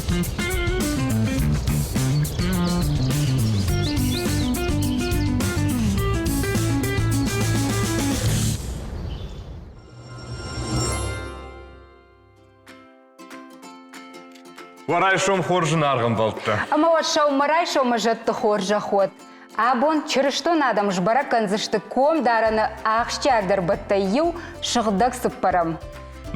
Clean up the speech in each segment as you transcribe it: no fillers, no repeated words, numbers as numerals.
Уӕ райсом хорз зынаргъ ӕмбӕлттӕ. Ӕмӕ уӕ сӕумӕрайсомы зӕдты хорзӕх уӕд. Абон чырыстон адӕм сбӕрӕг кӕндзысты комдарӕны ахсджиагдӕр бӕттӕй иу сыгъдӕг цыппӕрӕм.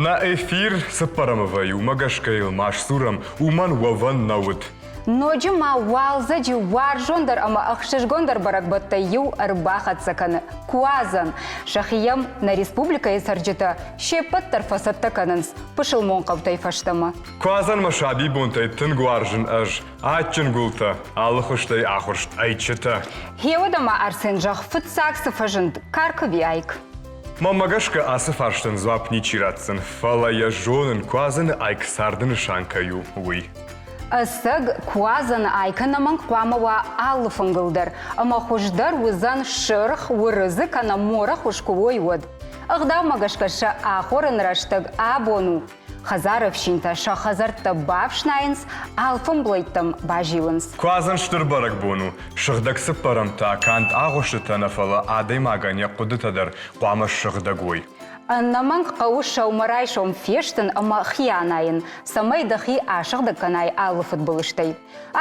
Нӕ эфир цыппӕрӕмы вӕййы, уымӕ гӕсгӕ йыл ма сдзурӕм, уымӕн уӕвӕн нӕ уыд. Ноджы ма уалдзӕджы уарзондӕр ӕмӕ ӕхсызгондӕр бӕрӕгбӕттӕй иу ӕрбахӕццӕ кӕны Куадзӕн. Сӕхи йӕм нӕ республикӕйы цӕрджытӕ се ппӕт дӕр фӕцӕттӕ кӕнынц пысылмон хъӕутӕй фӕстӕмӕ. Куадзӕн мӕ сабибонтӕй тынг уарзын ӕз. Адджын гуылтӕ, алы хуызтӕй ахуырст ӕйчытӕ. Гъеуӕдӕ ма Арсен зӕгъ, фыццаг цы фӕзынд Каркови айк? Мӕнмӕ гӕсгӕ ацы фарстӕн дзуапп ничи ратдзӕн, фӕлӕ йӕ зонын, куадзӕны айк царды нысан кӕй у, уый. Ӕцӕг, куадзӕны айк ӕнӕмӕнг хъуамӕ уа алы фынгыл дӕр, ӕмӕ хуыздӕр уыдзӕн сырх, уырыдзы кӕнӕ морӕ хуыз куы уой, уӕд. Ӕгъдаумӕ гӕсгӕ сӕ ахорын рӕстӕг абон у. Хӕдзары ӕфсинтӕ сӕ хӕдзӕрттӕ бафснайынц, алфӕмблӕйттӕм базилынц. Куадзӕн стыр бӕрӕгбон у. Сыгъдӕг цыппӕрӕм та канд агъуыстытӕ нӕ, фӕлӕ адӕймагӕн йӕ хъуыдытӕ дӕр хъуамӕ ссыгъдӕг уой. Ӕнӕмӕнг хъӕуы сӕумӕрайсом фестын ӕмӕ хи анайын, цӕмӕй дӕхи асыгъдӕг кӕнай алы фыдбылызтӕй.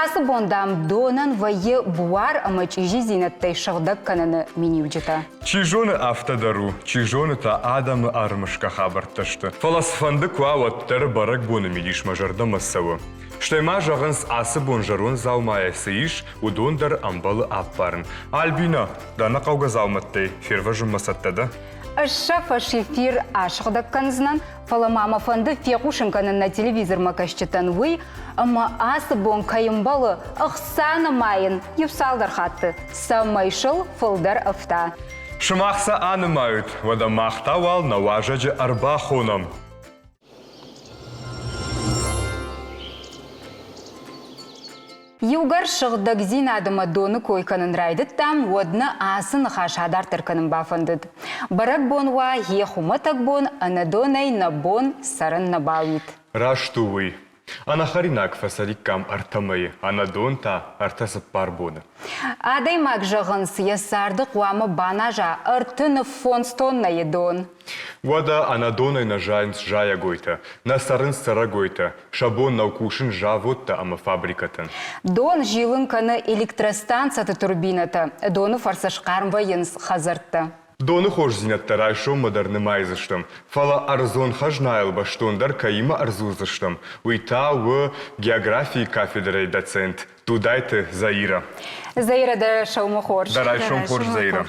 Ацы бон, дам, донӕн вӕййы буар ӕмӕ чъизидзинӕдтӕй сыгъдӕг кӕныны миниуджытӕ. Чи зоны, афтӕ дӕр у, чи зоны та адӕмы ӕрымысгӕ хабӕрттӕ сты. Фӕлӕ цыфӕнды куы уа, уӕддӕр бӕрӕгбоны мидис мӕ зӕрдӕмӕ цӕуы. Стӕй ма зӕгъынц, ацы бон зӕронд дзаумайӕ цы ис, уыдон дӕр ӕмбӕлы ӕппарын. Альбинӕ, дӕ ӕнӕхъӕугӕ дзаумӕттӕй фервӕзынмӕ цӕттӕ дӕ? Ӕз сӕ фӕсэфир асыгъдӕг кӕндзынӕн, фӕлӕ ма мӕ фӕнды фехъусын кӕнын нӕ телевизормӕкӕсджытӕн уый, ӕмӕ ацы бон кӕй ӕмбӕлы ӕхца нымайын иу цалдӕр хатты, цӕмӕй сыл фылдӕр ӕфта. Сымах сӕ анымайут, уӕдӕ мах та уал нӕ уазӕджы ӕрбахонӕм. Иугӕр сыгъдӕгдзинадмӕ доны кой кӕнын райдыдтам, уӕд нӕ ацы ныхас адарддӕр кӕнын бафӕндыд. Бӕрӕгбон уа, йе хуымӕтӕг бон, ӕнӕ донӕй нӕ бон цӕрын нӕ бауид. Раст у уый. Ӕнӕхӕринаг фӕцӕриккам ӕртӕ мӕйы, ӕнӕдон та ӕртӕ-цыппар боны. Адӕймаг, зӕгъынц, йӕ царды хъуамӕ баназа 35 тоннӕйы дон. Уӕдӕ ӕнӕдонӕй нӕ зайынц зайӕгойтӕ, нӕ цӕрынц цӕрӕгойтӕ, сӕ бон нӕу кусын заводтӕ ӕмӕ фабрикӕтӕн. Дон зилын кӕны электростанцӕты турбинӕтӕ, доны фӕрцы схъарм вӕййынц хӕдзӕрттӕ. Доны хорздзинӕдтӕ райсоммӕ дӕр нымайдзыстӕм, фӕлӕ ӕрдзон хӕзнайыл бӕстондӕр кӕимӕ ӕрдзурдзыстӕм, уый та у географийы кафедрӕйы доцент Дудайты Заирӕ. Заирӕ, дӕ сӕумӕ хорз. Дӕ райсом хорз, Заирӕ.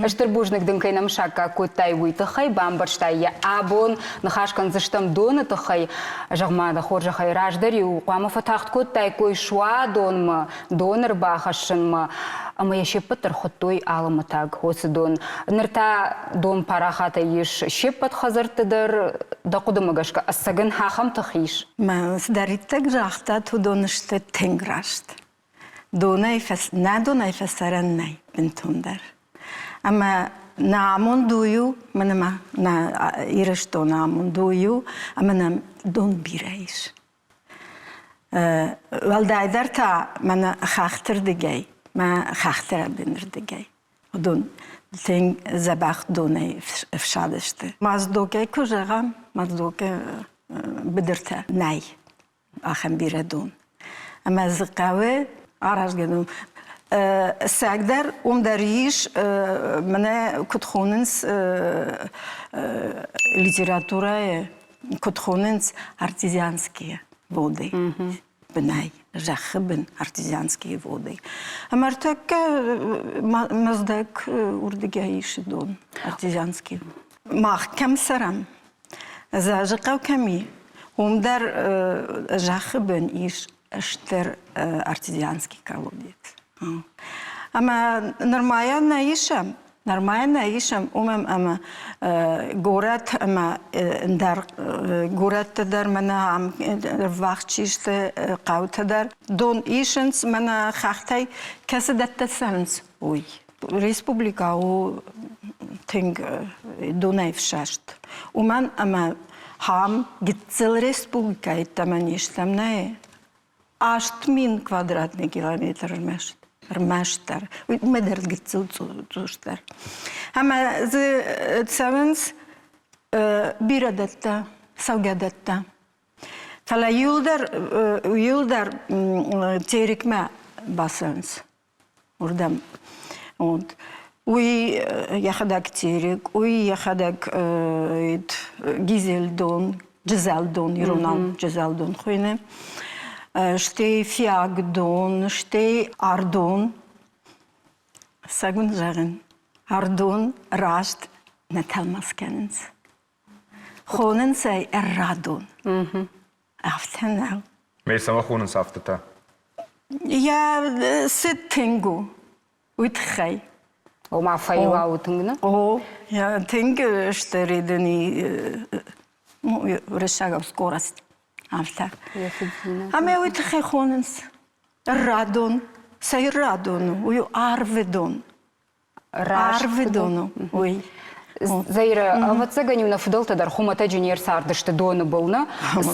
Стыр бузныг дын, кӕй нӕм саккаг кодтай, уый тыххӕй, бамбӕрстай йӕ абон. Ныхас кӕндзыстӕм доны тыххӕй. Зӕгъ-ма, дӕ хорзӕхӕй, раздӕр-иу хъуамӕ фӕтагъд кодтаиккой суадонмӕ, дон ӕрбахӕссынмӕ. Ӕмӕ йӕ се ппӕт дӕр хуыдтой алымытаг уыцы дон. Ныр та дон парахатӕй ис се ппӕт хӕдзӕртты дӕр. Дӕ хъуыдымӕ гӕсгӕ, ӕцӕг ын ахӕм тых ис? Мӕ цыдӕриддӕр загътат, уыдон сты тынг раст. Донӕй нӕ донӕй фӕцӕрӕн нӕй бынтондӕр. Ӕмӕ нӕ амонд уый у, мӕнӕ ма нӕ Ирыстоны амонд уый у, ӕмӕ нӕм дон бирӕ ис. Уӕлдайдӕр та мӕнӕ хӕхты рдыгӕй, мӕ хӕхты рӕбынырдыгӕй. Уыдон тынг дзӕбӕх донӕй ӕфсадысты. Моздокӕй куы зӕгъӕм, Моздокы быдыртӕ нӕй ахӕм бирӕ дон. Ӕмӕ дзы хъӕуы аразгӕ дон. Сӕг дӕр уым дӕр ис, мӕнӕ куыд хонынц литературӕйы, куыд хонынц артезианские воды бынӕй, зӕххы бын артезианские воды. Ӕмӕ ӕртӕккӕ Мӕздӕг уырдыгӕй исы дон артезианский. Мах кӕм цӕрӕм, Зазыхъӕу кӕм и, уым дӕр зӕххы бын ис стыр артезианский колодец. Ӕмӕ нырмайӕ нӕ исӕм, нырмайӕ нӕ исӕм, уымӕн ӕмӕ горӕт ӕмӕ ӕндӕр горӕтты дӕр мӕнӕ ам ӕввахс чи сты хъӕутӕ дӕр дон исынц мӕнӕ хӕхтӕй кӕцы дӕттӕ цӕуынц, уый. Республикӕ у тынг донӕй ӕфсӕст. Уымӕн ӕмӕ хам гыццыл республикӕйы йеддӕмӕ не стӕм, нӕ? 8000 квадратный километр ӕрмӕст. Ӕрмӕстдӕр. Уымӕ дӕр гыццыл цъусдӕр. Ӕмӕ дзы цӕуынц бирӕ дӕттӕ, цӕугӕдӕттӕ. Фӕлӕ иуылдӕр, иуылдӕр Терекмӕ бацӕуынц уырдӕм. Вот. Уый йӕхӕдӕг Терек, уый йӕхӕдӕг Гизельдон, Джызӕлдон, иронау Джызӕлдон хуыйны. Стӕй Фиагдон, стӕй Ардон. Цӕгуын зӕгъын, Ардон раст нӕ тӕлмац кӕнынц. Хонынц ӕй ӕррадон. Афтӕ нӕу. Ме цӕмӕ хонынц афтӕтӕ? Йӕ цыд тынг у, уый тыххӕй. Ома фӕйлауы тынг, нӕ? О, тынг стыр дын уырыссагау скорость. Афтӕ. Ӕмӕ уый тыххӕй хонынц ӕррадон. Цӕй ӕррадон у? Уый у арвы дон. Арвы дон у уый. Заира, ӕвӕццӕгӕн-иу нӕ фыдӕлтӕ дӕр хуымӕтӕджы не рцардысты доны был, нӕ?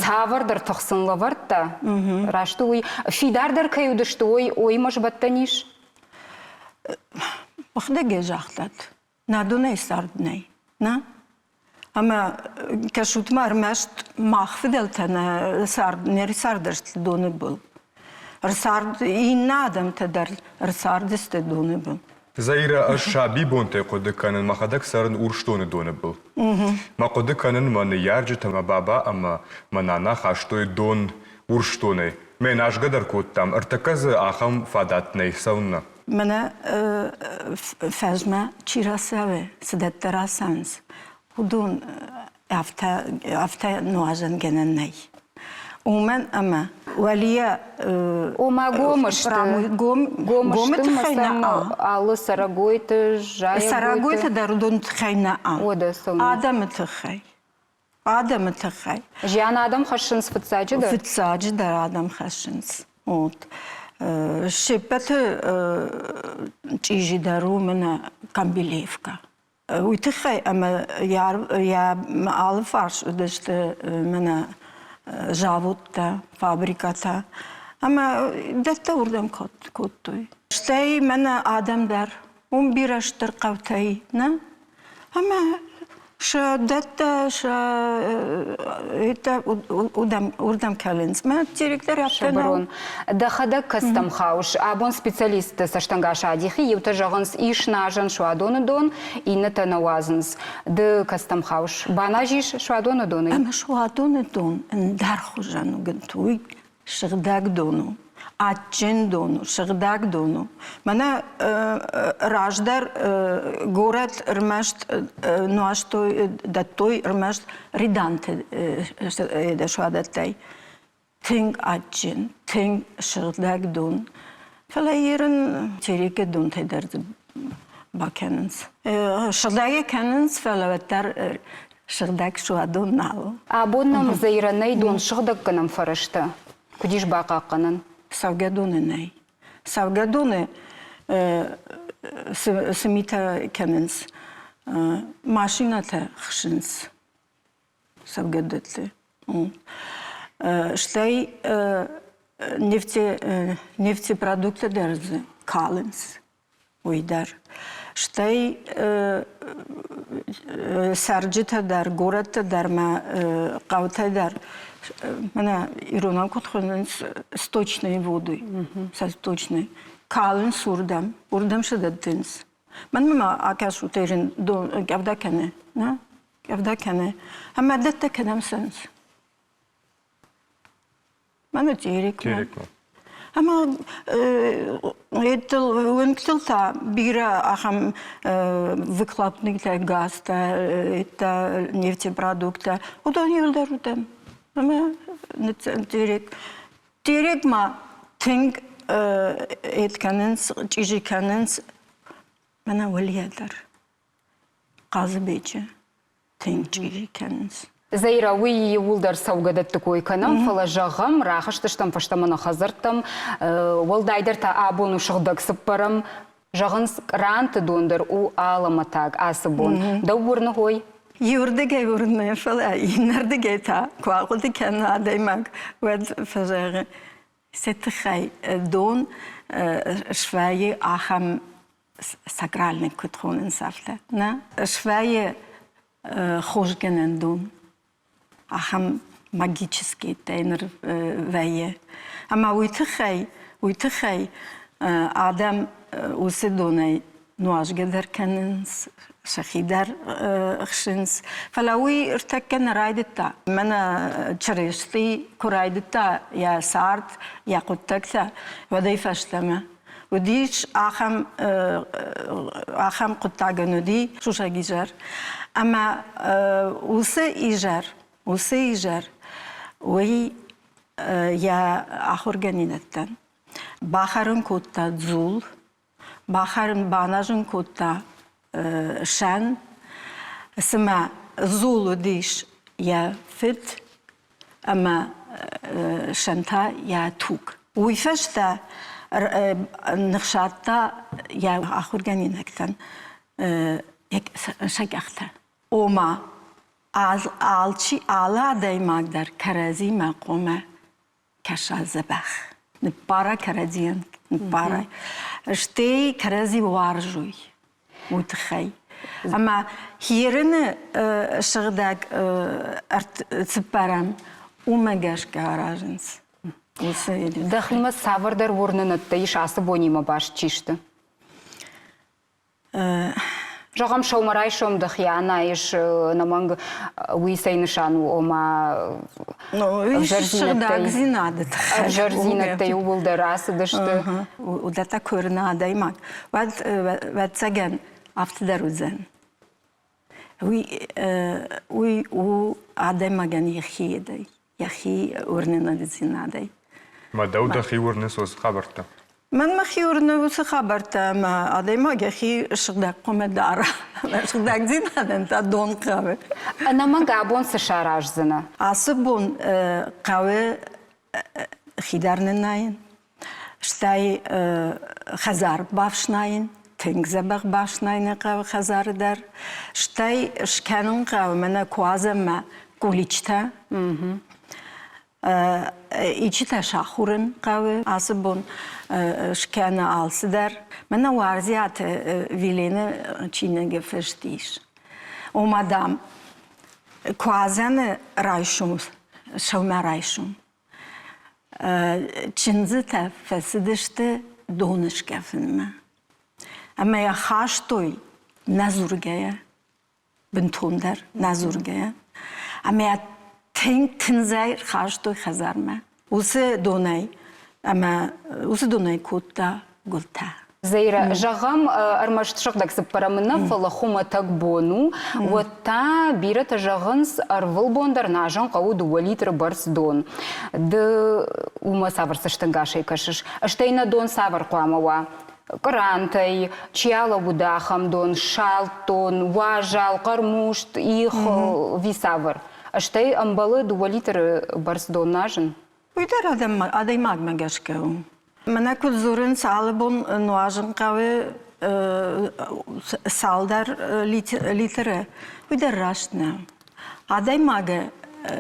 Цавӕрдӕр тых сын лӕвӕрдта, раст у уый. Фидардӕр кӕй уыдысты, уый оимӕ сбӕттӕн ис? Уӕхдӕгӕй загътат, нӕ донӕй цард нӕй, нӕ? Ӕмӕ кӕсут ма, ӕрмӕст мах фыдӕлтӕ нӕ цард, не рцардысты доны был. Ӕрцард иннӕ адӕмтӕ дӕр ӕрцардысты доны был. Заирӕ, ӕз сабибонтӕй хъуыды кӕнын, мӕхӕдӕг цӕрын Урсдоны доны был. Мӕ хъуыды кӕнын, мӕ ныййарджытӕ мӕ баба ӕмӕ мӕ нана хастой дон Урсдонӕй. Мӕ назгӕ дӕр кодтам, ӕртӕккӕ дзы ахӕм фадат нӕй, цӕуыннӕ? Мӕнӕ фӕзмӕ чи рацӕуы, цы дӕттӕ рацӕуынц, уыдон афтӕ, афтӕ нуазӕн гӕнӕн нӕй. Уымӕн ӕмӕ уӕлийӕ Ома гом сты. Гом, гомы тыххӕй нӕ алы цӕрӕгойты, зайӕгойты. Цӕрӕгойты дӕр уыдон тыххӕй нӕ адӕмы тыххӕй. Адӕмы тыххӕй. Зиан адӕм хӕссынц фыццаджыдӕр? Фыццаджыдӕр адӕм хӕссынц. Вот. Се ппӕты чъизи дӕр у мӕнӕ Камбилеевка. Уый тыххӕй ӕмӕ йӕ алыфарс уыдысты мӕнӕ заводтӕ, фабрикӕтӕ ӕмӕ дӕттӕ уырдӕм кодтой. Стӕй мӕнӕ адӕм дӕр уым бирӕ стыр хъӕутӕй нӕ Ӕмӕ сӕ дӕттӕ, сӕ уырдӕм кӕлынц. Мӕ директор афтӕ нӕу. Дӕхӕдӕг кӕцытӕм хауыс? Абон специалистты цӕстӕнгас адихи. Иутӕ зӕгъынц, ис назӕн суадоны дон, иннӕтӕ нӕ уадзынц. Ды кӕцытӕм хауыс? Баназис суадоны донӕй? Ӕмӕ суадоны дон ӕндӕр хуызӕн у, уый сыгъдӕг дон у, адджын дон у, сыгъдӕг дон у. Мӕнӕ раздӕр горӕт ӕрмӕст нуӕзтой, дӕттой ӕрмӕст Реданты суадӕттӕй. Тынг адджын, тынг сыгъдӕг дон. Фӕлӕ ерын Терекы донтӕй дӕр дзы бакӕнынц. Сыгъдӕг кӕнынц, фӕлӕ уӕддӕр сыгъдӕг суадон нал. Абон нӕм Заирӕнӕй дон сыгъдӕггӕнӕн фӕрӕзтӕ куыд ис бахъахъхъӕнӕн? Цӕугӕдоны нӕй. Цӕугӕдоны цы митӕ кӕнынц? Машинӕтӕ хсынц цӕугӕдӕтты. Стӕй нефтепродукттӕ дӕр дзы калынц. уый дӕр. Стӕй цӕрджытӕ дӕр, горӕттӕ дӕр мӕ хъӕутӕ дӕр мӕнӕ иронау куыд хуынынц сточные воды, сӕ сточные, калынц уырдӕм, уырдӕм сӕ дӕттынц. Мӕнмӕ ма акӕсут, дон къӕвда кӕны, нӕ? Къӕвда кӕны. Ӕмӕ дӕттӕ кӕдӕм цӕуынц? Мӕнӕ Терекмӕ. Ӕмӕ уынгтыл та бирӕ ахӕм выхлопныйтӕ, газтӕ, нефтепродукттӕ. Уыдон иуылдӕр уыдӕм. Ӕмӕ Терек. Терек ма тынг эд кӕнынц, чъизи кӕнынц мӕнӕ уӕлийӕ дӕр. Хъазыбеджы. тынг чъизи кӕнынц. Заира, уый иууылдӕр цӕугӕдӕтты кой кӕнӕм, фӕлӕ зӕгъӕм, рахызтыстӕм фӕстӕмӕ нӕ хӕдзӕрттӕм, уӕлдайдӕр та абон у сыгъдӕг цыппӕрӕм. Зӕгъынц, къранты дон дӕр у алӕмӕтаг ацы бон. Дӕу уырны хой? Иуырдыгӕй уырны, фӕлӕ иннӕрдыгӕй та куы ахъуыды кӕны адӕймаг, уӕд фӕзӕгъы, Сӕ тыххӕй дон свӕййы ахӕм сакральный куыд хонынц афтӕ, нӕ? Свӕййы хосгӕнӕн дон. Ахӕм магический ныр вӕййы. Ӕмӕ уый тыххӕй, уый тыххӕй адӕм уыцы донӕй нуазгӕ дӕр кӕнынц, сӕхи дӕр хсынц. Фӕлӕ уый ӕртӕккӕ нӕ райдыдта. Мӕнӕ Чырысти куы райдыдта йӕ цард, йӕ хъуыддӕгтӕ, уӕдӕй фӕстӕмӕ. Уыдис ахӕм, ахӕм хъуыддагӕн уыди сусӕг изӕр. Ӕмӕ уыцы изӕр, уыцы изӕр уый йӕ ахуыргӕнинӕгтӕн бахӕрын кодта дзул, бахӕрын, баназын кодта сӕн. Цымӕ дзул уыдис йӕ фыд ӕмӕ сӕн та йӕ туг. Уый фӕстӕ ныхсадта йӕ ахуыргӕнинӕгтӕн сӕ къӕхтӕ. Ома, алчи, алы адӕймаг дӕр кӕрӕдзимӕ хъуамӕ кӕса дзӕбӕх. Ныббара кӕрӕдзийӕн, ныббара. Стӕй кӕрӕдзи уарзой уый тыххӕй. Ӕмӕ херыны сыгъдӕг цыппӕрӕм уымӕ гӕсгӕ аразынц. Дӕхимӕ цавӕрдӕр уырнынӕдтӕ ис ацы бонимӕ баст чи сты? Зӕгъӕм, сӕумӕрайсом дӕхи анайыс, ӕнӕмӕнг уый цӕй нысан у, ома ӕвзӕрдзинӕдты ӕвзӕрдзинӕдтӕ иууылдӕр ацыдысты. Уыдӕттӕ куы уырна адӕймаг, уӕд ӕвӕццӕгӕн афтӕ дӕр уыдзӕн. Уый, уый у адӕймагӕн йӕхи йӕхи уырнынаддзинадӕй. Мӕ дӕу дӕхи уырнынц уыцы хабӕрттӕ? Мӕн мӕхи уырны уыцы хабӕрттӕ ӕмӕ адӕймаг йӕхи сыгъдӕг хъуамӕ дара. Сыгъдӕгдзинадӕн та дон хъӕуы. Ӕнӕмӕнг абон цы сараздзынӕ? Ацы бон хъӕуы хидар ныннайын, стӕй хӕдзар бафснайын, тынг дзӕбӕх бафснайын хъӕуы хӕдзары дӕр, стӕй скӕнын хъӕуы мӕнӕ куадзӕнмӕ куличтӕ. Ичитӕ сахурын хъӕуы ацы бон скӕны алцыдӕр. Мӕнӕ Уарзиаты Вилены чиныгы фыст ис. Ома, дам, куадзӕны райсом, сӕумӕрайсом Чындзытӕ фӕцыдысты доны скъӕфынмӕ ӕмӕ йӕ хастой нӕ дзургӕйӕ, бынтондӕр нӕ дзургӕйӕ. Ӕмӕ йӕ тынг тындзӕй рхастой хӕдзармӕ. Уыцы донӕй ӕмӕ уыцы донӕй кодта гуылтӕ. Заирӕ, зӕгъӕм, ӕрмӕст сыгъдӕг цыппӕрӕмы нӕ, фӕлӕ хуымӕтӕг бон у, уӕд та бирӕтӕ зӕгъынц, ӕрвылбон дӕр нуазын хъӕуы дыууӕ литры бӕрц дон. Ды уымӕ цавӕр цӕстӕнгасӕй кӕсыс? Стӕй нӕ дон цавӕр хъуамӕ уа? Кърантӕй, чи алӕууыд ахӕм дон, салд дон, уазал, хъӕрмуст, их, ви цавӕр? Стӕй ӕмбӕлы дыууӕ литры бӕрц дон нуазын? Уый дӕр адӕймагмӕ гӕсгӕ у. Мӕнӕ куыд дзурынц, алы бон нуазын хъӕуы цалдӕр литры. Уый дӕр раст нӕу. Адӕймагы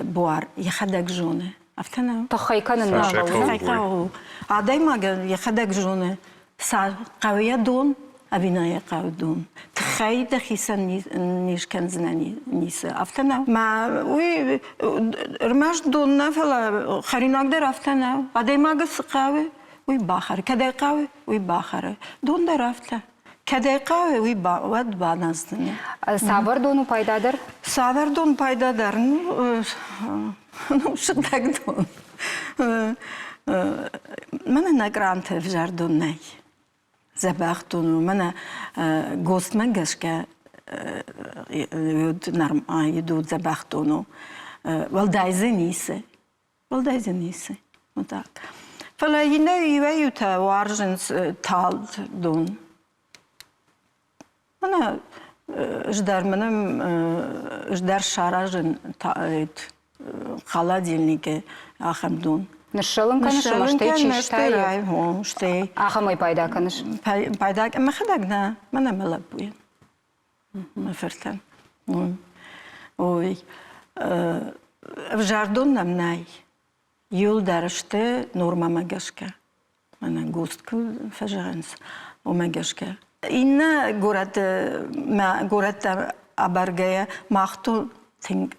буар йӕхӕдӕг зоны. Афтӕ нӕу? Тыххӕй кӕнын нӕ хъӕуы. Адӕймагӕн йӕхӕдӕг зоны, хъӕуы йӕ дон ӕви нӕ йӕ хъӕуы дон. Тыххӕй дӕхицӕн не скӕндзынӕ ницы. Афтӕ нӕу. Мӕ уый ӕрмӕст дон нӕ, фӕлӕ хӕринаг дӕр афтӕ нӕу. Адӕймагы цы хъӕуы, уый бахӕры. Кӕд ӕй хъӕуы, уый бахӕры. Дон дӕр афтӕ. Кӕд ӕй хъӕуы, уый уӕд баназдзынӕ. Цавӕр дон у пайдадӕр? Цавӕр дон пайдадӕр? Ну, сыгъдӕг дон. Мӕнӕ нӕ гранты ӕвзӕр дон нӕй. Дзӕбӕх дон у. Мӕнӕ ГОСТмӕ гӕсгӕ у дзӕбӕх дон у. Уӕлдай дзы ницы. Уӕлдай дзы ницы. Вот так. Фӕлӕ иннӕ иуӕй-иутӕ уарзынц талд дон. Мӕнӕ ӕз дӕр мӕнӕ ӕз дӕр саразын холодильникы ахӕм дон. Ныссӕлын кӕныс ӕмӕ стӕй чи стайы? Стӕй. Ахӕмӕй пайда кӕныс? Пайда мӕхӕдӕг нӕ, мӕнӕ мӕ лӕппуйӕн, мӕ фыртӕн. Ой, ӕвзӕр дон нӕм нӕй. Иуылдӕр сты нормӕмӕ гӕсгӕ. Мӕнӕ ГОСТ куы фӕзӕгъынц, уымӕ гӕсгӕ. Иннӕ горӕты горӕттӕ абаргӕйӕ мах то тынг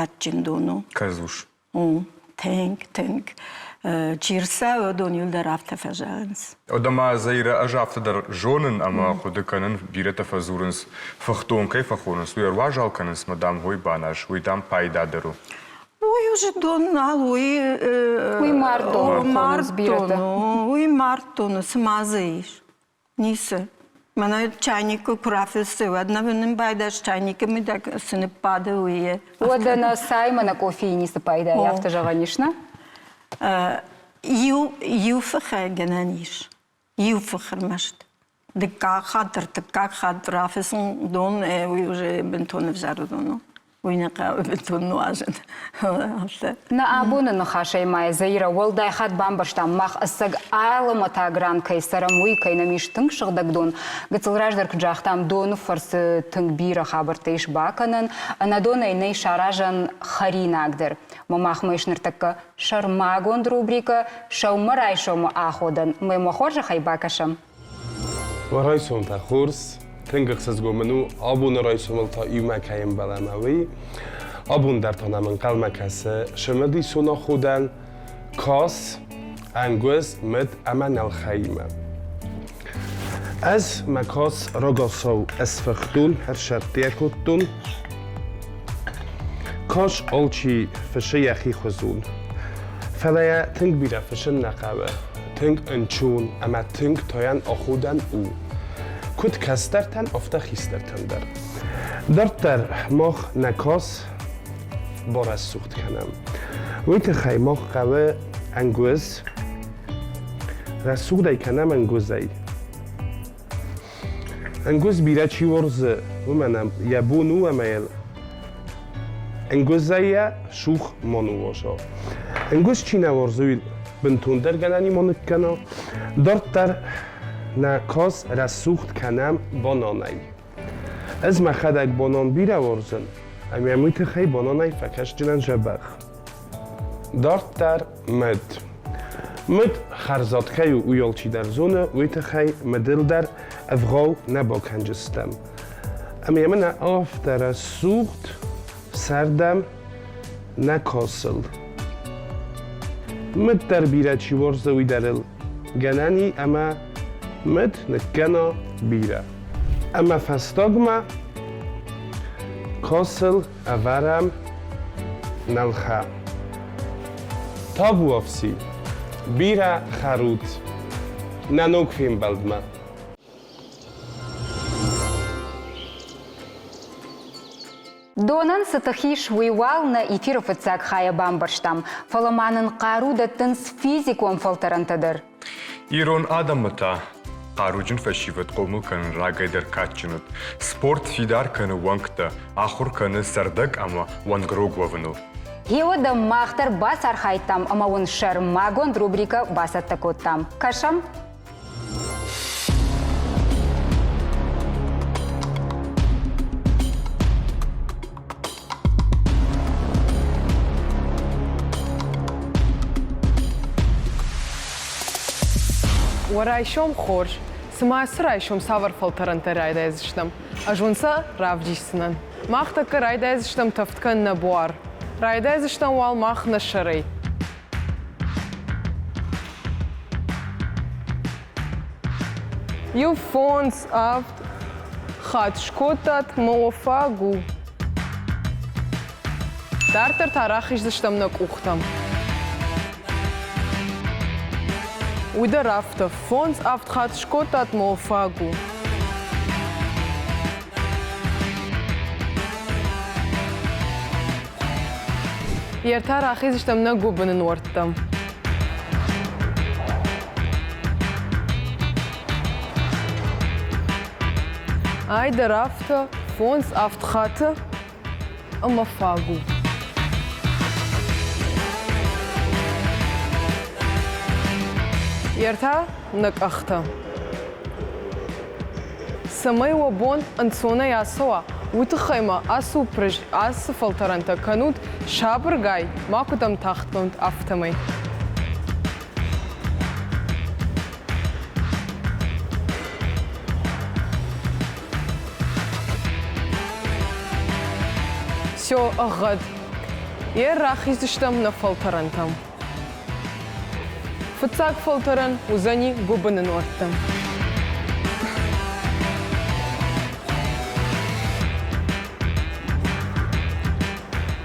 адджын дон у. Кӕдзус. У, тынг, тынг. Чи рцӕуы, уыдон иуылдӕр афтӕ фӕзӕгъынц. Ода ма Заирӕ, ӕз афтӕ дӕр зонын ӕмӕ хъуыды кӕнын, бирӕтӕ фӕдзурынц, фыхдон кӕй фӕхонынц, уый ӕруазал кӕнынц мӕ, дам, хой баназ, уый, дам, пайдадӕр у. Уый уже дон нал, уый... Уый марддон хонынц бирӕтӕ. Уый марддон у, цы ма дзы ис? Ницы. Мӕнӕ чайникы куы рафыссы, уӕд нӕ нын байдас чайникы мидӕг цы ныббады, уый. Уӕдӕ нӕ цай мӕ нӕ къофийы ницы пайда, афтӕ зӕгъӕн ис, нӕ? Иу, иу фыхӕй гӕнӕн ис. Иу фых ӕрмӕст. Дыккаг хатт, ӕртыккаг хатт рафыцын дон, уый уже бынтон ӕвзӕр дон у. Уый нӕ хъӕуы бынтон нуазын. Афтӕ. Нӕ абоны ныхасӕй ма Заира уӕлдай хатт бамбӕрстам, мах ӕцӕг алӕмӕтаг ран кӕй цӕрӕм, уый, кӕй нӕм ис тынг сыгъдӕг дон. Гыццыл раздӕр куыд загътам, доны фӕрцы тынг бирӕ хабӕрттӕ ис бакӕнӕн, ӕнӕдонӕй нӕй саразӕн хӕринаг дӕр. Мӕ махмӕ ис ныртӕккӕ сӕрмагонд рубрикӕ «Сӕумӕрайсомы аходӕн». Мӕ мӕ хорзӕхӕй бакӕсӕм. Уӕ райсом та хорз, тынг ӕхсызгон мын у, абоны райсомыл та иумӕ кӕй ӕмбӕлӕм, уый. Абон дӕр та нӕм ӕнхъӕлмӕ кӕсы цымыдисон аходӕн, кас, ӕнгуз, мыд ӕмӕ нӕлхӕимӕ. Ӕз мӕ кас рагацау ӕсфыхтон, ӕрсӕрттӕ кодтон. Кас алчи фысы йӕхи хуызон. Фӕлӕ йӕ тынг бирӕ фысын нӕ хъӕуы. Тынг ӕнцон ӕмӕ тынг тайӕн аходӕн у. Куыд кӕстӕртӕн, афтӕ хистӕртӕн дӕр. Дарддӕр мах нӕ кас барӕсугъд кӕнӕм. Уый тыххӕй мах хъӕуы ӕнгуз, рӕсугъдӕй кӕнӕм ӕнгузӕй. Ӕнгуз бирӕ чи уарзы, уымӕн йӕ бон у ӕмӕ йыл ӕнгузӕй йӕ сух ма ныууаза. Ӕнгуз чи нӕ уарзы, уый бынтондӕр гӕнӕн и ма ныккӕна. Дарддӕр нӕ кас рӕсугъд кӕнӕм бананӕй. Ӕз мӕхӕдӕг банан бирӕ уарзын, ӕмӕ уый тыххӕй бананӕй фӕкӕсджынӕн дзӕбӕх. Дарддӕр мыд. Мыд хӕрзад кӕй у, уый алчидӕр зоны, уый тыххӕй мыдыл дӕр ӕвгъау нӕ бакӕнджыстӕм. Ӕмӕ мын афтӕ рӕсугъд сӕрдӕм нӕ косыл. Мыд дӕр бирӕ чи уарзы, уый дӕр ыл гӕнӕн и ӕмӕ мыд ныккӕна бирӕ. Ӕмӕ фӕстагмӕ косыл ӕвӕрӕм нӕлхӕ. Табуафси, бирӕ хӕрут. Нӕ ног фембӕлдмӕ. Донӕн цы тых ис, уый уал нӕ эфиры фыццаг хайӕ бамбӕрстам, фӕлӕ ма нын хъару дӕттынц физикон фӕлтӕрӕнтӕ дӕр. Ирон адӕммӕ та хъаруджын фӕсивӕд хъомыл кӕнын рагӕй дӕр кадджын уыд. Спорт фидар кӕны уӕнгтӕ, ахуыр кӕны цӕрдӕг ӕмӕ уӕнгрог уӕвыныл. Гъеуӕдӕ мах дӕр бацархайдтам ӕмӕ уын сӕрмагонд рубрикӕ бацӕттӕ кодтам. Кӕсӕм? Уӕ райсом хорз! Цымӕ ацы райсом цавӕр фӕлтӕрӕнтӕ райдайдзыстӕм? Ӕз уын сӕ равдисдзынӕн. Мах тӕккӕ райдайдзыстӕм тӕвд кӕнын нӕ буар. Райдайдзыстӕм уал мах нӕ сӕрӕй. Иу фондз, авд хатт скодтат мӕ уӕ фаг у. Дарддӕр та рахиздзыстӕм нӕ къухтӕм. Уый дӕр афтӕ, фондз-авд хатт скодтат мӕ уӕ фаг у. Йе ртӕ рахиздзыстӕм нӕ гуыбыны нуӕрттӕм. Ай дӕр афтӕ, фондз-авд хатты ӕмӕ фаг у. Йе ртӕ нӕ къӕхтӕ. Цӕмӕй уӕ бон ӕнцонӕй ацӕуа, уый тыххӕй ма ацы ацы фӕлтӕрӕнтӕ кӕнут сабыргай, макуыдӕм тагъдгонд, афтӕмӕй. Все, ӕгъгъӕд. Йе рахиздзыстӕм нӕ фӕлтӕрӕнтӕм. Фыццаг фӕлтӕрӕн уыдзӕни гуыбыны нуӕртты.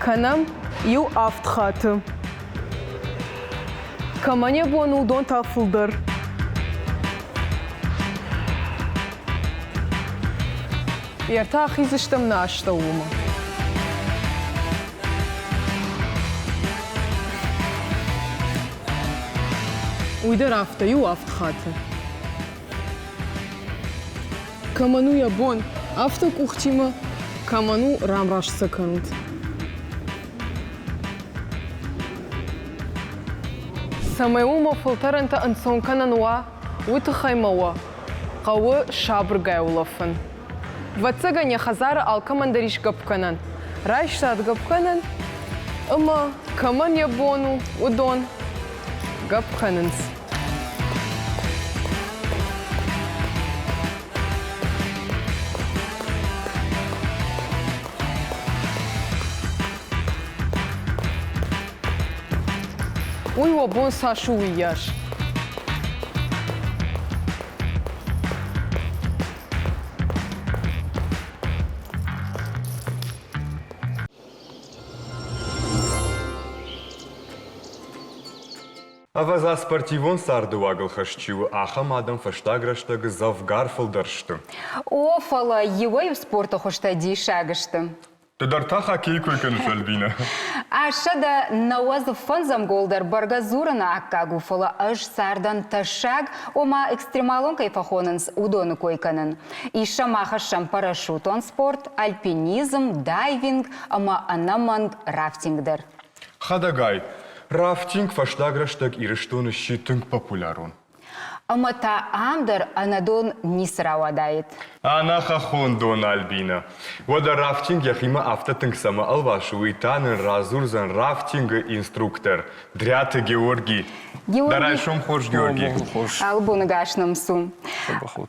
Кӕнӕм иу авд хаты. Кӕмӕн йӕ бон у, уыдон та фылдӕр. Ӕртӕ ахиздзыстӕм нӕ астӕу уымӕ. Уый дӕр афтӕ иу авд хаты. Кӕмӕн у йӕ бон, афтӕ къухтимӕ, кӕмӕн у, рамраст сӕ кӕнут. Цӕмӕй уымӕ фӕлтӕрӕнтӕ ӕнцон кӕнӕн уа, уый тыххӕй мӕ уӕ хъӕуы сабыргай улӕфын. Ӕвӕццӕгӕн, йӕ хӕдзары алкӕмӕн дӕр ис гӕппгӕнӕн. Райстат гӕппгӕнӕн ӕмӕ, кӕмӕн йӕ бон у, уыдон гӕпп кӕнынц. Уый уӕ бон цас у, уыйас. Ӕвӕдза, спортивон царды уагыл хӕст чи у, ахӕм адӕм фӕстаг рӕстӕг дзӕвгар фылдӕр сты. О, фӕлӕ иуӕй-иу спорты хуызтӕ диссаг сты. Ды дӕр та хоккей кой кӕныс, Альбинӕ? 895 гол дӕр бӕргӕ дзурыны аккаг у, фӕлӕ ӕз цардӕн тӕссаг, ома экстремалон кӕй фӕхонынц, уыдоны кой кӕнын. Ис сӕм ахӕссӕм парашютон спорт, альпинизм, дайвинг ӕмӕ ӕнӕмӕнг рафтинг дӕр. Хӕдӕгай, рафтинг фӕстаг рӕстӕг Ирыстоны сси тынг популярон. Ӕмӕ та ам дӕр ӕнӕдон ницы рауадаид. Ӕнӕхӕххон дон, Альбинӕ. Уӕдӕ рафтинг йӕхимӕ афтӕ тынг цӕмӕ ӕлвасы, уый та нын радзурдзӕн рафтингы инструктор Дриаты Георги. Дӕ райсом хорз, Георги. Алы боны гас нӕм цу.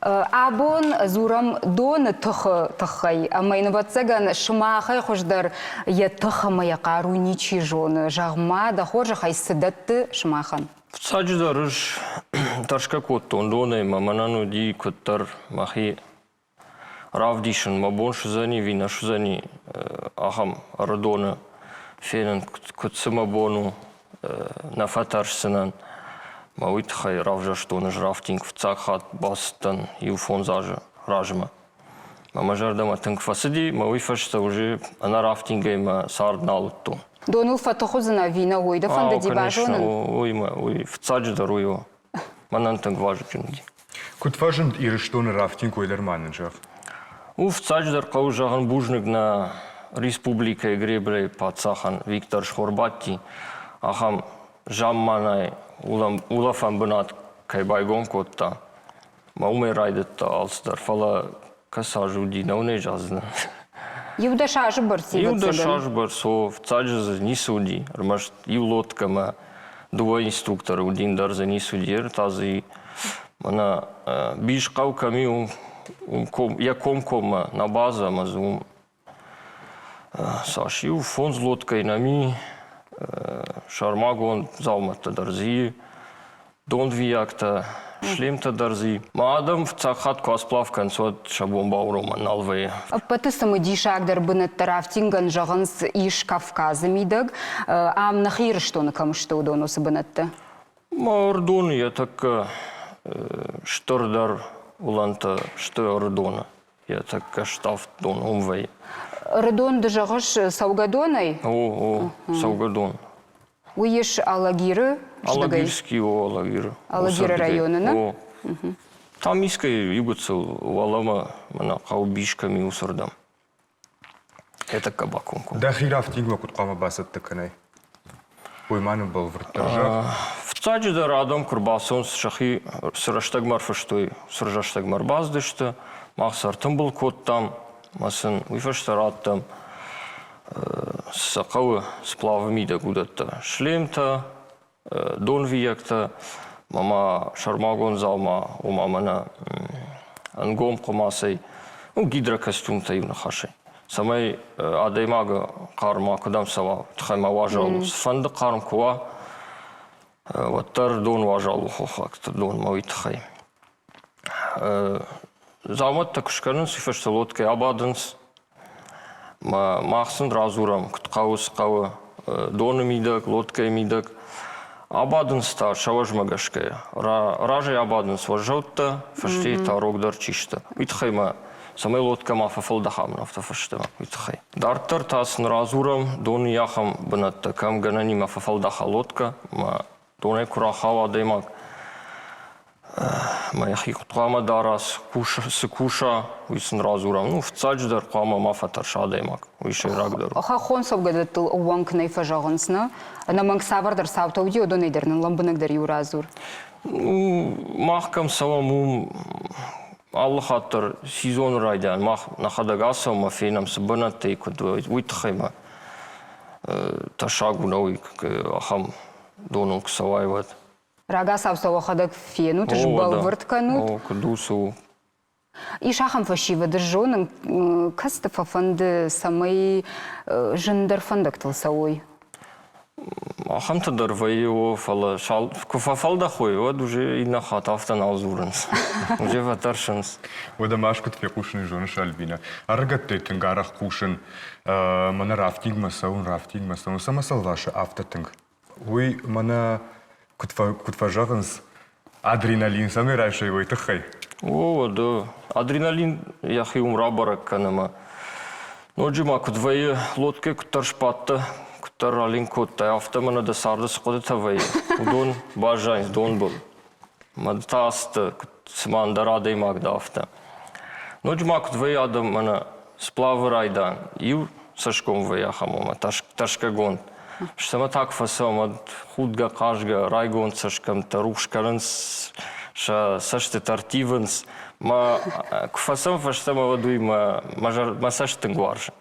Абон дзурӕм доны тыхы тыххӕй, ӕмӕ йын, ӕвӕццӕгӕн, сымахӕй хуыздӕр йӕ тых ӕмӕ йӕ хъару ничи зоны. Зӕгъ-ма, дӕ хорзӕхӕй, цы дӕтты сымахӕн? Фыццаджыдӕр ӕз тӕрсгӕ кодтон донӕй ӕмӕ мӕнӕн уыди куыддӕр мӕхи равдисын, мӕ бон суыдзӕни ӕви нӕ суыдзӕни ахӕм ӕрыдоны фенын, куыд цы мӕ бон у, нӕ фӕтӕрсдзынӕн. Мӕ уый тыххӕй равзӕрстон ӕз рафтинг фыццаг хатт бацыдтӕн иу-фондз азы размӕ. Мӕ мӕ зӕрдӕмӕ тынг фӕцыди, мӕ уый фӕстӕ уже ӕнӕ рафтингӕй мӕ цард нал уыдтон. Доныл фӕтых уыдзынӕ ӕви нӕ, уый дӕ фӕндыди базонын? Уый мӕ, уый фыццаджыдӕр уый у. Мӕнӕн тынг вазыгджын уыди. Куыд фӕзынд Ирыстоны рафтинг, уый дӕр ма нын зӕгъ. У, фыццаджыдӕр хъӕуы зӕгъын бузныг нӕ республикӕйы греблӕйы паддзахӕн Виктор Шхорбатти ахӕм замманай улӕфӕн бынат кӕй байгом кодта. Мӕ уымӕй райдыдта алцыдӕр, фӕлӕ кӕцы аз уыди, нӕ уын ӕй зӕгъдзынӕн. Иу-дӕс азы бӕрц Иу-дӕс азы бӕрц, о, фыццаджы дзы ницы уыди, ӕрмӕст иу лодкӕ ӕмӕ дыууӕ инструкторы уыди, ӕндӕр дзы ницы уыди. Ӕртӕ дзы мӕнӕ Бисхъӕу кӕм и, уым йӕ комкоммӕ нӕ базӕ ӕмӕ дзы уым Цас иу фондз лодкӕйы нӕм и, сӕрмагонд дзаумӕттӕ дӕр дзы и, донвийӕгтӕ, шлемтӕ дӕр дзы и. Мӕ адӕм фыццаг хатт куы асплав кӕнынц, уӕд сӕ бон бауромӕн нал вӕййы. Ӕппӕты цымыдисагдӕр бынӕттӕ рафтингӕн зӕгъынц ис Кавказы мидӕг. Ам нӕхи Ирыстоны кӕм сты уыдон уыцы бынӕттӕ? Мӕ Ӕрыдоны йӕ тӕккӕ стырдӕр уылӕнтӕ сты Ӕрыдоны. Йӕ тӕккӕ ставд дон уым вӕййы. Ӕрыдон ды зӕгъыс цӕугӕдонӕй? О, о, цӕугӕдон. Уый ис Алагиры Алагирский, о, Алагиры. Алагиры районы, нӕ? О. Там искӕй иугуыцыл уӕлӕмӕ мӕнӕ хъӕу Бис кӕм и, уыцырдӕм. Хетӕгка бакомкоммӕ. Дӕхи рафтингмӕ куыд хъуамӕ бацӕттӕ кӕнай? Уый ма нын бӕлвырддӕр зӕгъ. Фыццаджыдӕр адӕм куы рбацӕуынц, сӕхи цы рӕстӕгмӕ ӕрфыстой, цы рӕстӕгмӕ ӕрбацыдысты, мах сӕ ӕртымбыл кодтам ӕмӕ сын уый фӕстӕ радтам сӕ хъӕуы сплавы мидӕг уыдӕттӕ. Шлемтӕ, донвийӕгтӕ ӕмӕ ма сӕрмагонд дзаума, ома мӕнӕ ӕнгом хъуымацӕй, ну, гидрокостюмтӕ иу ныхасӕй. Цӕмӕй адӕймагы хъарм макуыдӕм цӕуа, тыххӕй ма уазал у. Цыфӕнды хъарм куы уа, уӕддӕр дон уазал у хохӕгты донмӕ уый тыххӕй. Дзаумӕттӕ куы скӕнынц, уый фӕстӕ лодкӕйы абадынц. Мах сын радзурӕм, куыд хъӕуы, цы хъӕуы доны мидӕг, лодкӕйы мидӕг. Абадынц та сӕ уӕзмӕ гӕсгӕ. Разӕй абадынц уӕззӕуттӕ, фӕстейы та рогдӕр чи сты. Уый тыххӕй ма, цӕмӕй лодкӕ ма фӕфӕлдӕхӕм афтӕ фӕстӕмӕ, уый тыххӕй. Дарддӕр та сын радзурӕм доны ахӕм бынӕттӕ, кӕм гӕнӕнимӕ фӕфӕлдӕха лодкӕ, ма донӕй куы рахауа адӕймаг, мӕ йӕхи куыд хъуамӕ дара, цы куса, уый сын радзурӕм. Ну, фыццаджыдӕр хъуамӕ ма фӕтӕрса адӕймаг, уый сӕйрагдӕр у. Хӕххон цӕугӕдӕттыл ӕууӕнк нӕ фӕзӕгъынц, нӕ? Ӕнӕмӕнг цавӕрдӕр цаутӕ уыди, уыдонӕй дӕр нын лӕмбынӕгдӕр иу радзур. Ну, мах кӕм цӕуӕм, уым алы хатт дӕр сезоны райдиан мах нӕхӕдӕг ацӕуӕм ӕмӕ фенӕм, цы бынӕттӕй куыд, уый тыххӕй ма тӕссаг у нӕ уый ахӕм доныл куы цӕуай, уӕд. Рагацау сӕ уӕхӕдӕг фенут, сбӕлвырд кӕнут. О, куыд у, цы у. Ис ахӕм фӕсивӕд, зонын, кӕцыты фӕфӕнды, цӕмӕй зындӕр фӕндӕгтыл цӕуой. Ахӕмтӕ дӕр вӕййы, о, фӕлӕ куы фӕфӕлдӕхой, уӕд уже иннӕ хатт афтӕ нал дзурынц. Уже фӕтӕрсынц. Уӕдӕ ма ӕз куыд фехъусын зоныс, Альбинӕ? Ӕрыгӕттӕй тынг арӕх хъусын, мӕнӕ рафтингмӕ цӕуын, рафтингмӕ цӕуын. Цӕмӕ сӕ ласы афтӕ тынг? Уый мӕнӕ куыд, куыд фӕзӕгъынц, адреналин цӕмӕй райсай, уый тыххӕй. О, да. Адреналин йӕхи уым рабӕрӕг кӕны ӕмӕ ноджы ма куыд вӕййы, лодкӕ куыддӕр сбадтӕ, куыддӕр ралинк кодтай, афтӕ мӕнӕ дӕ царды цы хъуыдытӕ вӕййы, уыдон баззайынц донбыл. Мӕ ды та ацыдтӕ, цыма ӕндӕр адӕймаг дӕ, афтӕ. Ноджы ма куыд вӕййы адӕм мӕнӕ сплавы райдиан, иу цӕсгом вӕййы ахӕм, ома тӕрсгӕгонд. Стӕмӕ та куы фӕцӕуӕм, уӕд худгӕ, хъазгӕ, райгонд цӕсгӕмттӕ рухс кӕнынц, сӕ цӕстытӕ ӕрттивынц. Мӕ куы фӕцӕуӕм фӕстӕмӕ, уӕд уый мӕ, мӕ цӕст тынг уарзы.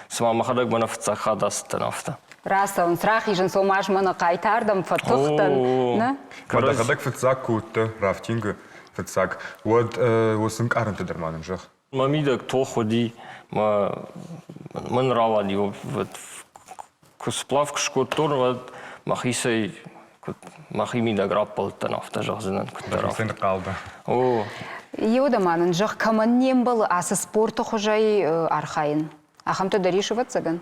Цыма мӕхӕдӕг мӕнӕ фыццаг хатт ацыдтӕн афтӕ. Рацӕуынц, рахизынц, ома ӕз мӕнӕ хъайтардӕм фӕтыхтӕн. Нӕ? Мӕ дӕхӕдӕг фыццаг куы уыдтӕ рафтингы фыццаг, уӕд уыцы ӕнкъарӕнтӕ дӕр ма нын зӕгъ. Мӕ мидӕг тох уыди, мӕ мӕн рауади, куы сплав куы скодтон, уӕд мӕхицӕй мӕхи мидӕг раппӕлыдтӕн, афтӕ зӕгъдзынӕн, куыддӕр. Дӕхицӕн хъал дӕ. О. Еуӕдӕ ма нын зӕгъ, кӕмӕн не мбӕлы ацы спорты хуызӕй архайын? Ахӕмтӕ дӕр ис, ӕвӕццӕгӕн?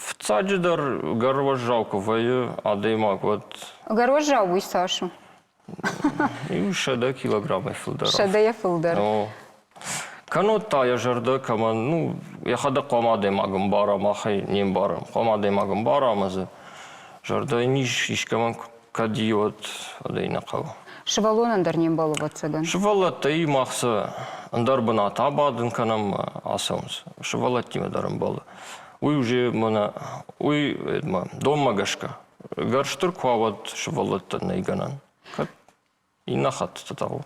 Фыццаджыдӕр гӕр уӕззау куы вӕййы адӕймаг, уӕд... Гӕр уӕззау уый цас у? Иу 100 килограммӕй фылдӕр. Сӕдӕйӕ фылдӕр. О. Кӕннод та йӕ зӕрдӕ кӕмӕн, ну, йӕхӕдӕг хъуамӕ адӕймаг ӕмбара, мах ӕй не мбарӕм. Хъуамӕ адӕймаг ӕмбара ӕмӕ дзы зӕрдӕйы низ искӕмӕн кӕд и, уӕд ӕй нӕ хъӕуы. Сывӕллонӕн дӕр не мбӕлы, ӕвӕццӕгӕн. Сывӕллӕттӕй мах сӕ ӕндӕр бынат абадын кӕнӕм, ацӕуынц. Сывӕллӕттимӕ дӕр ӕмбӕлы. Уый уже мӕнӕ, уый донмӕ гӕсгӕ. Гӕрстыр куы уа, уӕд сывӕллӕттӕн нӕй гӕнӕн. Кӕд иннӕ хӕттыты та у.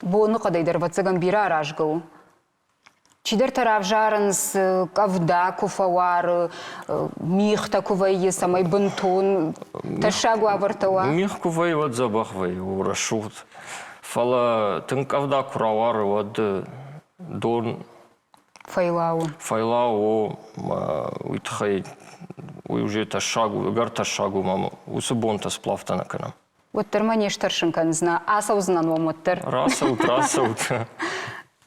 Боныхъӕдӕй дӕр, ӕвӕццӕгӕн, бирӕ аразгӕ у. Чидӕртӕ равзарынц, къӕвда куы фӕуары, мигътӕ куы вӕййы, цӕмӕй бынтон тӕссаг уавӕртӕ уа. Мигъ куы вӕййы, уӕд дзӕбӕх вӕййы, у рӕсугъд. Фӕлӕ тынг къӕвда куы рауары, уӕд дон Фӕйлауы. Фӕйлауы, о, уый тыххӕй уый уже тӕссаг у, ӕгӕр тӕссаг у, мӕ уыцы бонтӕ сплавтӕ нӕ кӕнӕм. Уӕддӕр мӕ не стӕрсын кӕндзынӕ, ацӕудзынӕн уӕм уӕддӕр. Рацӕут, рацӕут.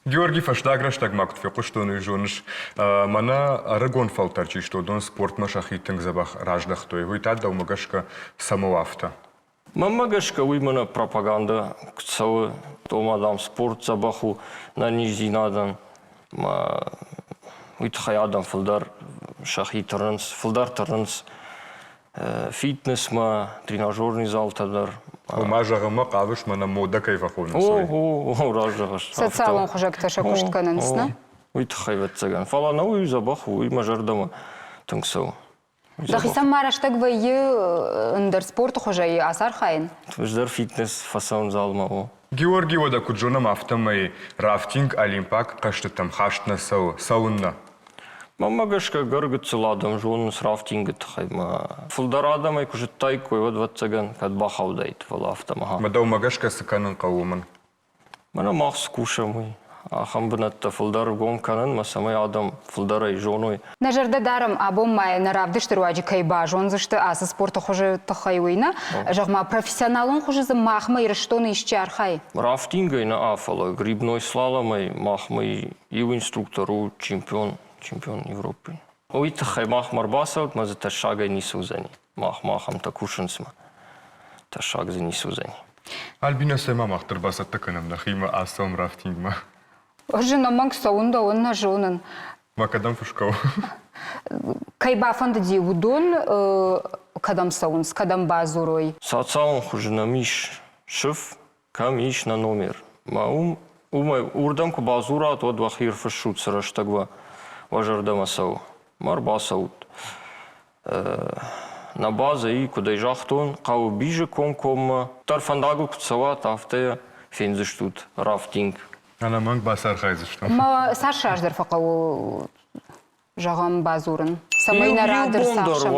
Георгий фӕстаг рӕстӕг ма куыд фехъуыстон, уый зоныс, мӕнӕ ӕрыгон фӕлтӕр чи сты, уыдон спортмӕ сӕхи тынг дзӕбӕх раздӕхтой. Уый та дӕумӕ гӕсгӕ цӕмӕ у афтӕ? Мӕнмӕ гӕсгӕ уый мӕнӕ пропагандӕ куы цӕуы, ома, дам, спорт дзӕбӕх у ӕнӕниздзинадӕн, ӕмӕ уый тыххӕй адӕм фылдӕр сӕхи тырнынц, фылдӕр тырнынц фитнесмӕ, тренажерный залтӕ дӕр. Ома зӕгъынмӕ хъавыс, мӕнӕ модӕ кӕй фӕхонынц, уый? О, о, раст зӕгъыс. Социалон хуызӕгтӕ сӕ куыст кӕнынц, нӕ? Уый тыххӕй, ӕвӕццӕгӕн. Фӕлӕ нӕ уый дзӕбӕх у, уый мӕ зӕрдӕмӕ тынг цӕуы. Дӕхицӕн ма рӕстӕг вӕййы ӕндӕр спорты хуызӕй ацархайын? Хуыздӕр фитнес фӕцӕуын залмӕ у. Георгий уӕдӕ куыд зонӕм, афтӕмӕй рафтинг олимпаг хъӕзтытӕм хаст нӕ цӕуы. Цӕуыннӕ? Мӕнмӕ гӕсгӕ ӕгӕр гыццыл адӕм зонынц рафтингы тыххӕй. Мӕ фылдӕр адӕмӕй куы зыдтаиккой, уӕд, ӕвӕццӕгӕн, кӕд бахаудаид, фӕлӕ афтӕ ма. Мӕ дӕумӕ гӕсгӕ цы кӕнын хъӕуы уымӕн? Мӕнӕ мах цы кусӕм, уый. Ахӕм бынӕттӕ фылдӕр гом кӕнынмӕ, цӕмӕй адӕм фылдӕрӕй зоной. Нӕ зӕрдӕ дарӕм, абон ма нӕ равдысты руаджы кӕй базондзысты ацы спорты хуызы тыххӕй, уый нӕ. Зӕгъ-ма, профессионалон хуызы дзы махмӕ Ирыстоны исчи архайы? Рафтингӕй нӕ, фӕлӕ грибной слаломӕй махмӕ иу инструктор у чемпион, чемпион Европы. Уый тыххӕй махмӕ ӕрбацӕут, мӕ дзы тӕссагӕй ницы уыдзӕни. Махмӕ ахӕмтӕ кусынц мӕ тӕссаг дзы ницы уыдзӕни. Альбина, цӕй-ма мах дӕр бацӕттӕ кӕнӕм нӕхимӕ, ацӕуӕм рафтингмӕ. Ӕз ӕнӕмӕнг цӕуын дӕуӕн нӕ зонын. Ма кӕдӕм фысгӕ у? Кӕй бафӕндыди, уыдон кӕдӕм цӕуынц, кӕдӕм бадзурой? Социалон хуызы нӕм ис сыф, кӕм ис нӕ номер. Мӕ уым, уымӕй уырдӕм куы бадзурат, уӕд уӕхи ӕрфыссут, цы рӕстӕг уӕ уӕ зӕрдӕмӕ цӕуы. Ма ӕрбацӕут. Нӕ базӕйы, куыд ӕй загътон, хъӕуы Бизы комкоммӕ. Дӕр фӕндагыл куыд цӕуат, афтӕ йӕ фендзыстут рафтинг. Ӕнӕмӕнг бацархайдзыстӕм. Ма цас раздӕр фӕхъӕуы, зӕгъӕм, бадзурын, цӕмӕй нӕ рад ӕрцахсӕм?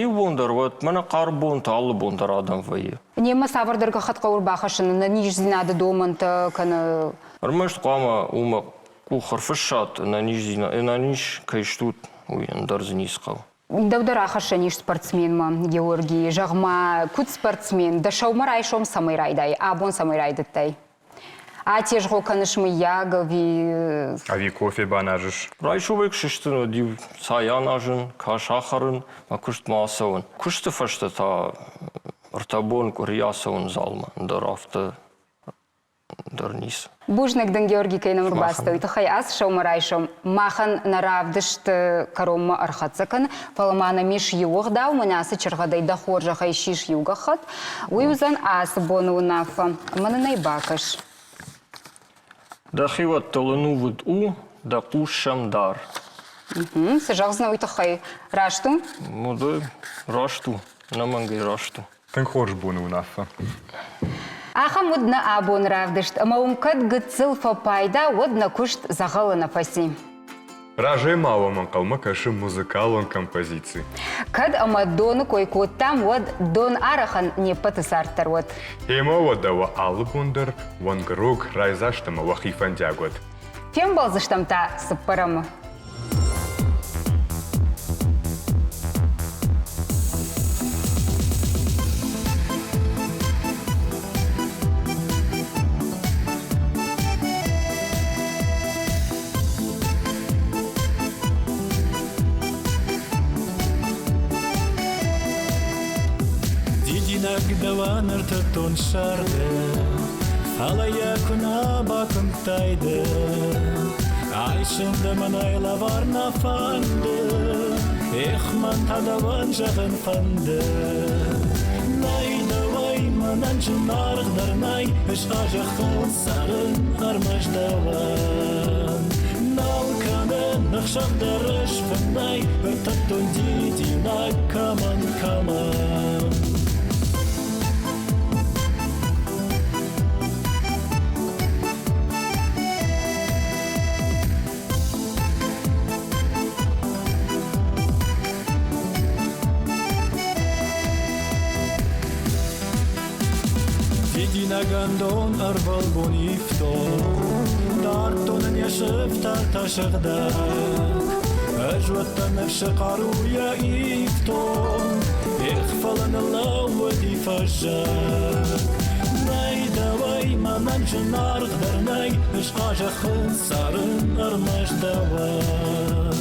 Иу бон дӕр уӕд, мӕнӕ хъарм бонты алы бон дӕр адӕм вӕййы. Немӕ цавӕрдӕр гӕххӕтт хъӕуы ӕрбахӕссын, ӕнӕниздзинады домӕнтӕ кӕнӕ Ӕрмӕст хъуамӕ уымӕ къух ӕрфыссат, ӕнӕниз кӕй стут, уый ӕндӕр дзы ницы хъӕуы. Дӕу дӕр ахӕссӕн ис спортсменмӕ, Георгий. Зӕгъ-ма, куыд спортсмен, дӕ сӕумӕрайсом цӕмӕй райдай, абон цӕмӕй райдыдтай? Атезгъо кӕныс, мыййаг, ӕви... Ӕви кофе баназыс? Райсомӕй куы сыстын, уӕд-иу цай аназын, кас ахӕрын, мӕ куыстмӕ ацӕуын. Куысты фӕстӕ та ӕртӕ бон къуыри ацӕуын залмӕ, ӕндӕр афтӕ дӕр ницы. Бузныг дын, Георги, кӕй нӕм ӕрбацыдтӕ, уый тыххӕй ацы сӕумӕрайсом махӕн нӕ равдыст кӕронмӕ ӕрхӕццӕ кӕны, фӕлӕ ма нӕм ис иу ӕгъдау, мӕнӕ ацы чыргъӕдӕй дӕ хорзӕхӕй сис иу гӕххӕтт. Уый уыдзӕн ацы боны уынаффӕ. Ӕмӕ нын ӕй бакӕс. Дӕхиуӕттыл ӕнувыд у, дӕ хъус сӕм дар. Цы зӕгъдзынӕ уый тыххӕй? Раст у? Ну, раст у, ӕнӕмӕнгӕй раст у. Тынг хорз боны уынаффӕ. Ахӕм уыд нӕ абоны равдыст, ӕмӕ уым кӕд гыццыл фӕпайда, уӕд нӕ куыст дзӕгъӕлы нӕ фӕци. Разӕй ма уӕм ӕнхъӕлмӕ кӕсы музыкалон композици. Кӕд ӕмӕ доны кой кодтам, уӕд дон арӕхӕн не ппӕты цард дӕр уӕд. Гъемӕ уӕдӕ уӕ алы бон дӕр уӕнгрог, райдзаст ӕмӕ уӕхи фӕндиаг уӕд. Фембӕлдзыстӕм та цыппӕрӕмы. Дидинӕг дӕуӕн ӕртыдтон сӕрды, Фӕлӕ йӕ куы нӕ бакуымдтай ды, Айсын дӕ мӕнӕй лӕвар нӕ фӕнды, Эх, мӕн та дӕуӕн зӕгъын фӕнды. Нӕй дӕуӕй мӕнӕн зынаргъдӕр нӕй, Ыс а зӕххыл цӕрын ӕрмӕст дӕуӕн. Нал кӕнын ӕхсӕв дӕр ӕз фынӕй, Ӕртадтон дидинӕг кӕмӕн, кӕмӕн. Дидинӕгӕн дон ӕрвылбон ивтон, Дардтон ын йӕ сыфтӕртӕ сыгъдӕг. Ӕз уыдтӕн ныфсы хъаруйӕ ивтон, Эх, фӕлӕ ныллӕууыди фӕззӕг. Нӕй дӕуӕй мӕнӕн зынаргъдӕр нӕй, Ысхъазӕхын цӕрын ӕрмӕст дӕуӕн.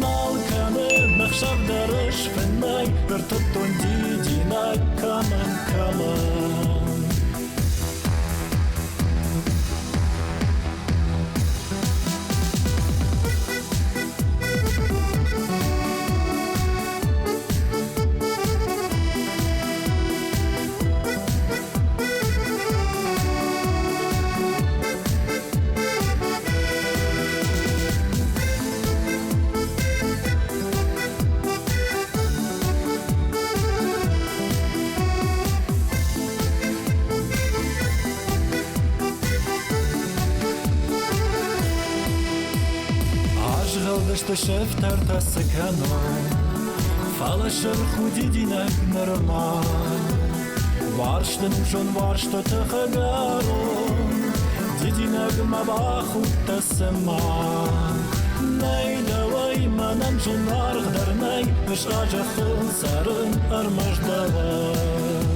Нал кӕнын ӕхсӕв дӕр ысфынӕй, Ӕртыдтон дидинӕг кӕмӕн, кӕмӕн. Азгъӕлдысты сыфтӕртӕ цы кӕнон, Фӕлӕ сырх у дидинӕг нырма. Уарзт ын узон уарзты тых ӕгӕрон. дидинӕгмӕ бахудтӕ цыма. Нӕй дӕуӕй мӕнӕн зынаргъдӕр нӕй, ыс а зӕххыл цӕрын ӕрмӕст дӕуӕн.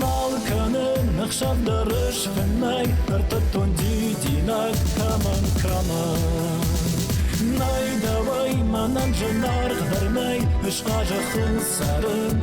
Нал кӕнын ӕхсӕв дӕр ысфынӕй, ӕртыдтон дидинӕг кӕмӕн кӕмӕн. Нӕй дӕуӕй мӕнӕн зынаргъдӕр нӕй, ыс а зӕххыл цӕрын.